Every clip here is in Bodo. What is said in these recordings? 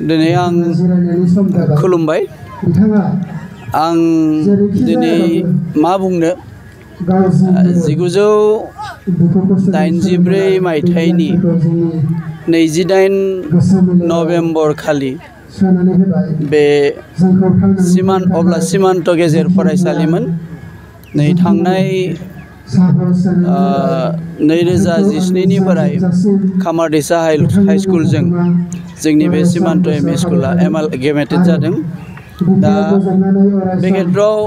दिनै आं खुलुमबाय आं दिनै मा बुंनो 1984 मायथाइनि 28 नभेम्बर खालि बे अब्ला सीमान्त गेजेर फरायसालिमोन नै थांनाय 2017 निफ्राय खामारदैसा हाई स्कुलजों जोंनि बे सीमान्त एमइ स्कुला एमालगेमेटेड जादों दा बे खेत्रआव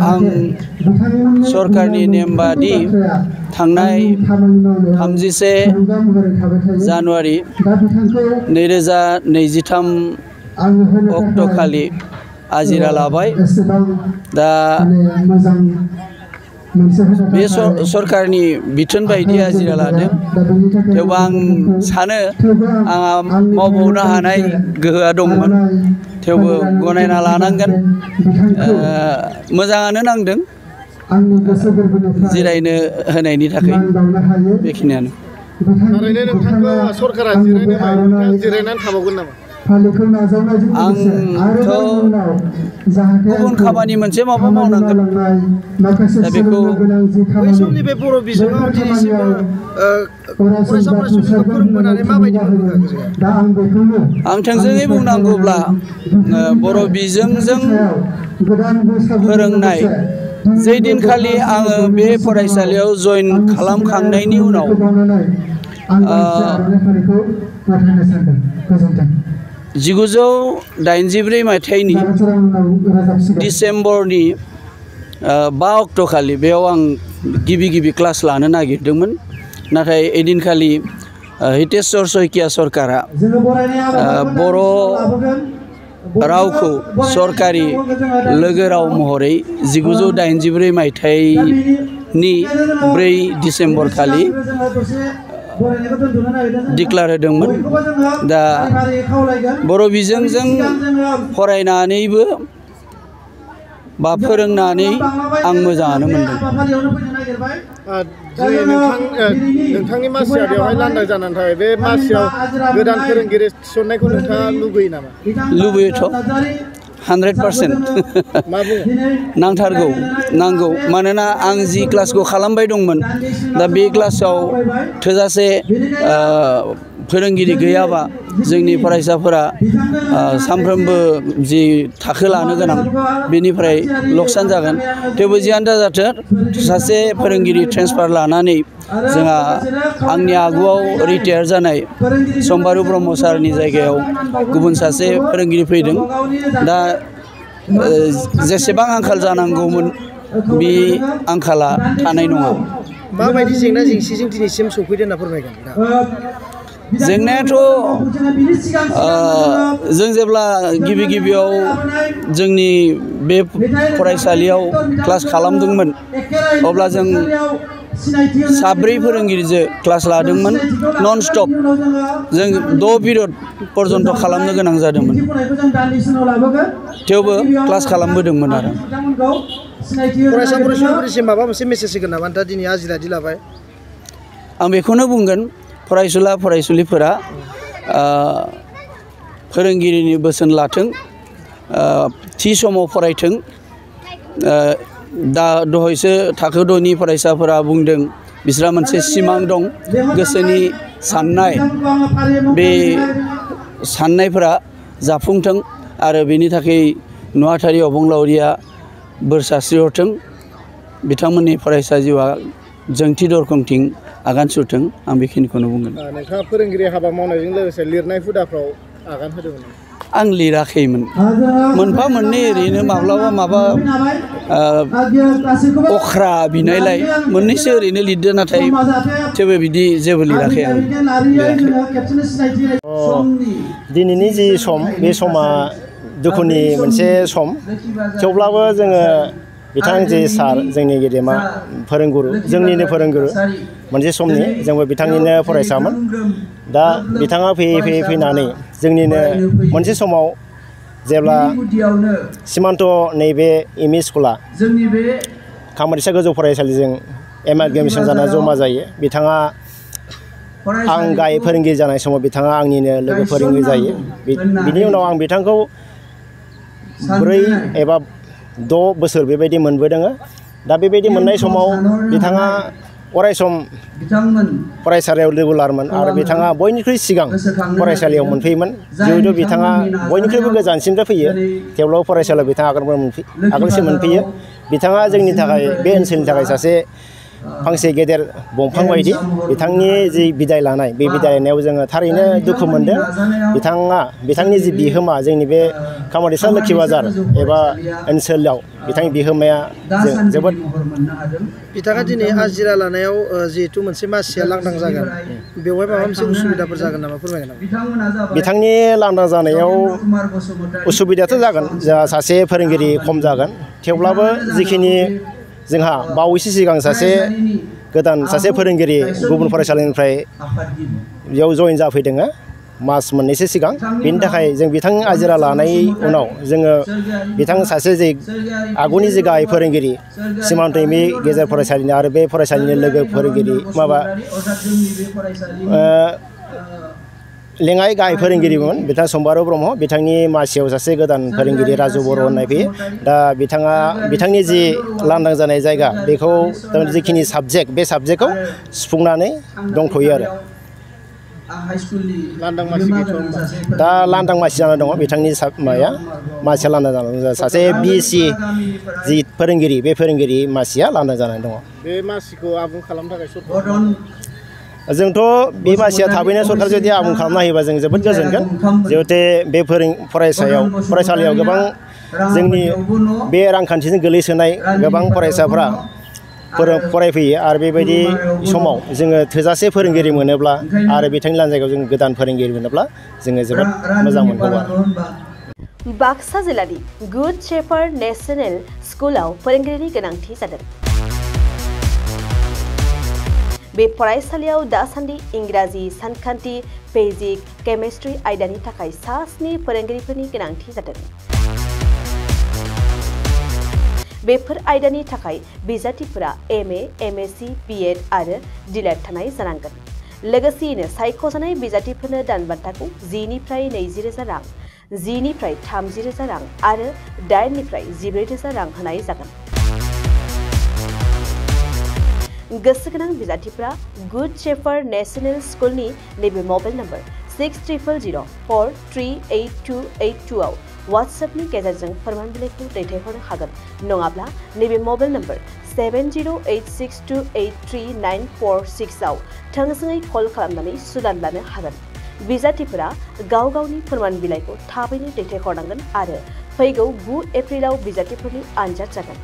आं सरकारनि नेम बादि थांनाय 31 जानुवारि 2023 अक्ट' खालि आजिरा लाबाय दा बे सरकारनि बिथोन बायदि आजिरा लादों थेवबो आं सानो आंहा मावबावनो हानाय गोहोआ दंमोन थेवबो गनायना लानांगोन मोजाङानो नांदों जिरायनो होनायनि थाखाय बेखिनियानो थारैनो नोंथांखौ सरकारा जिरायनानै थाबावगोन नामा आंथ' गुबुन खामानि मोनसे माबा मावनांगोन दा बेखौ बै समनि बे बर' बिजोङाव दिनैसिम फरायसाफोरा सुबुंखौ फोरोंबोनानै माबायदि मोनबोखो आं थोंजोङै बुंनांगौब्ला बर' बिजोंजों फोरोंनाय जे दिनखालि आङो बे फरायसालियाव जइन खालामखांनायनि उनाव 1984 मायथाइनि डिसेम्बरनि 5 अक्ट' खालि बेयाव आं गिबि क्लास लानो नागिरदोंमोन नाथाय एदिनखालि हितेश्वर शइकिया सरकारा बर' रावखौ सरकारि लोगो राव महरै 1984 मायथाइनि 4 डिसेम्बर खालि डिक्लार होदोंमोन दा बर' बिजोंजों फरायनानैबो बा फोरोंनानै आं मोजाङानो मोनदों नोंथांनि मासिया बेवहाय लांदां जानानै थाबाय बे मासियाव गोदान फोरोंगिरि थिसननायखौ नोंथाङा लुबैयो नामा लुबैयोथ' 100% नांगौ मानोना आं जि क्लासखौ खालामबाय दंमोन दा बे क्लासाव थोजासे फोरोंगिरि गैयाबा जोंनि फरायसाफोरा सानफ्रोमबो जि थाखो लानो गोनां बेनिफ्राय लकसान जागोन थेवबो जियानो जाथों सासे फोरोंगिरि ट्रेन्सफार लानानै जोंहा आंनि आगुआव रिटायार जानाय सम्बारु ब्रह्म सारनि जायगायाव गुबुन सासे फोरोंगिरि फैदों दा जेसेबां आंखाल जानांगौमोन बे आंखाला थानाय नङा माबायदि जेंना जेंसिजों दिनैसिम सफैदों होनना फोरमायगोन जेंनायाथ' जों जेब्ला गिबियाव जोंनि बे फरायसालियाव क्लास खालामदोंमोन अब्ला जों 7 फोरोंगिरिजों क्लास लादोंमोन नन स्टप जों 6 पिरियड पर्यन्त खालामनो गोनां जादोंमोन थेवबो क्लास खालामबोदोंमोन आरो फरायसाफोरनिसिम माबा मोनसे मेसेज होगोन नामा दा दिनै आजिरा लाबाय आं बेखौनो बुंगोन फरायसुलिफोरा फोरोंगिरिनि बोसोन लाथों थि समाव फरायथों दा दहायसो थाखो 6नि फरायसाफोरा बुंदों बिस्रा मोनसे सिमां दं गोसोनि साननाय बे साननायफोरा जाफुंथों आरो बेनि थाखाय नुवाथारि अबंलावरिया बोर सारस्रिहरथों बिथांमोननि फरायसा जिउआ जोंथि दरखंथिं आगान सुरथों आं बेखिनिखौनो बुंगोन नोंथाङा फोरोंगिरि हाबा मावनायजों लोगोसे लिरनाय हुदाफ्राव आगान होदोंमोन आं लिराखैमोन मोनफा मोननै ओरैनो माब्लाबा माबा अख्रा बिनायलाय मोननैसो ओरैनो लिरदों नाथाय थेवबो बिदि जेबो लिराखै आं दिनैनि जि सम बे समा दुखुनि मोनसे सम थेवब्लाबो जोङो बिथां जे सार जोंनि गेदेमा फोरोंगुरु जोंनिनो फोरोंगुरु मोनसे समनि जोंबो बिथांनिनो फरायसामोन दा बिथाङा फैनानै जोंनिनो मोनसे समाव जेब्ला सीमान्त नैबे एमइ स्कुला खामारदैसा गोजौ फरायसालिजों एमालगेमेसन जाना जमा जायो बिथाङा आं गाहाय फोरोंगिरि जानाय समाव बिथाङा आंनिनो लोगो फोरोंगिरि जायो। बिनि उनाव आं बिथांखौ 4 एबा 6 बोसोर बेबायदि मोनबोदों। दा बेबायदि मोननाय समाव बिथाङा अरायसम फरायसालियाव रेगुलारमोन आरो बिथाङा बयनिख्रुइ सिगां फरायसालियाव मोनफैयोमोन। जिहेतु बिथाङा बयनिख्रुइबो गोजानसिननिफ्राय फैयो, थेवब्लाबो फरायसालियाव बिथाङा आगोलसिन मोनफैयो। बिथाङा जोंनि थाखाय बे ओनसोलनि थाखाय सासे फांसे गेदेर दंफां बायदि। बिथांनि जि बिदाय लानाय, बे बिदाय लानायाव जोङो थारैनो दुखु मोनदों। बिथांनि जि बिहोमा जोंनि बे खामारदैसा लोखि बाजार एबा ओनसोलाव बिथांनि बिहोमाया जोबोद। बिथाङा दिनै आजिरा लानायाव जिहेतु मोनसे मासिया लांदां जागोन, बेवहाय माबा मोनसे उसुबिदाफोर जागोन नामा, फोरमायगोन नामा? बिथांनि लांदां जानायाव उसुबिदाथ' जागोन, जोंहा सासे फोरोंगिरि खम जागोन। थेवब्लाबो जिखिनि जोंहा बावैसो सिगां गोदान सासे फोरोंगिरि गुबुन फरायसालिनिफ्राय बेयाव जयेन जाफैदों मास मोननैसो सिगां। बेनि थाखाय जों बिथां आजिरा लानाय उनाव जोङो बिथां सासे जे आगुनि जे गाहाय फोरोंगिरि सिमान्त एम इ गेजेर फरायसालिनि आरो बे फरायसालिनि लोगो फोरोंगिरि लेङाइ गाहाय फोरोंगिरिमोन बिथां सम्बारु ब्रह्म। बिथांनि मासियाव सासे गोदान फोरोंगिरि राजु बर' होननाय फैयो। दा बिथांनि जि लांदां जानाय जायगा बेखौ जिखिनि साबजेक्ट, बे साबजेक्टखौ सुफुंनानै दंथ'यो आरो। दा लांदां मासि जाना दङ बिथांनि मासिया लांदां जानानै दङ। सासे BSc जि फोरोंगिरि, बे फोरोंगिरि मासिया लांदां जानानै दङ। बे मासिखौ आबुं खालामनो थाखाय जोंथ' बे मासिया थाबैनो सरकार जुदि आबुं खालामना होयोबा जों जोबोद गोजोनगोन। जिहेथु बे फरायसालियाव गोबां जोंनि बे रांखान्थिजों गोलैसोनाय गोबां फरायसाफ्रा फरायफैयो आरो बेबायदि समाव जोङो थोजासे फोरोंगिरि मोनोब्ला आरो बिथांनि लान्जायगायाव जों गोदान फोरोंगिरि मोनोब्ला जोङो जोबोद मोजां मोनगौ आरो। बाक्सा जिल्लानि गुड शेफार्ड नेशनेल स्कुलाव फोरोंगिरिनि गोनांथि जादों। बे फरायसालियाव दासान्दि इंराजि, सानखान्थि, फिजिक्स, केमिस्ट्रि आयदानि थाखाय 7 फोरोंगिरिफोरनि गोनांथि जादों। बेफोर आयदानि थाखाय बिजाथिफोरा MA, MSc, BEd आरो DLED थानाय जानांगोन। लोगोसेयैनो सायख'जानाय बिजाथिफोरनो दान बान्थाखौ 10 निफ्राय 20,000 रां, 10 निफ्राय 30,000 रां आरो 8 निफ्राय 14,000 रां होनाय जागोन। गोसो गोनां बिजाथिफोरा गुड शेफार्ड नेशनेल स्कुलनि नैबे मबाइल नम्बर 6000438282 आव वाट्सएपनि गेजेरजों फोरमान बिलाइखौ दैथायहरनो हागोन। नङाब्ला नैबे मबाइल नम्बर 7086283946 आव थोंजोङै कल खालामनानै सुलाद लानो हागोन। बिजाथिफोरा गावनि फोरमान बिलाइखौ थाबैनो दैथायहरनांगोन आरो फैगौ 9 एप्रिलाव बिजाथिफोरनि आनजाद जागोन।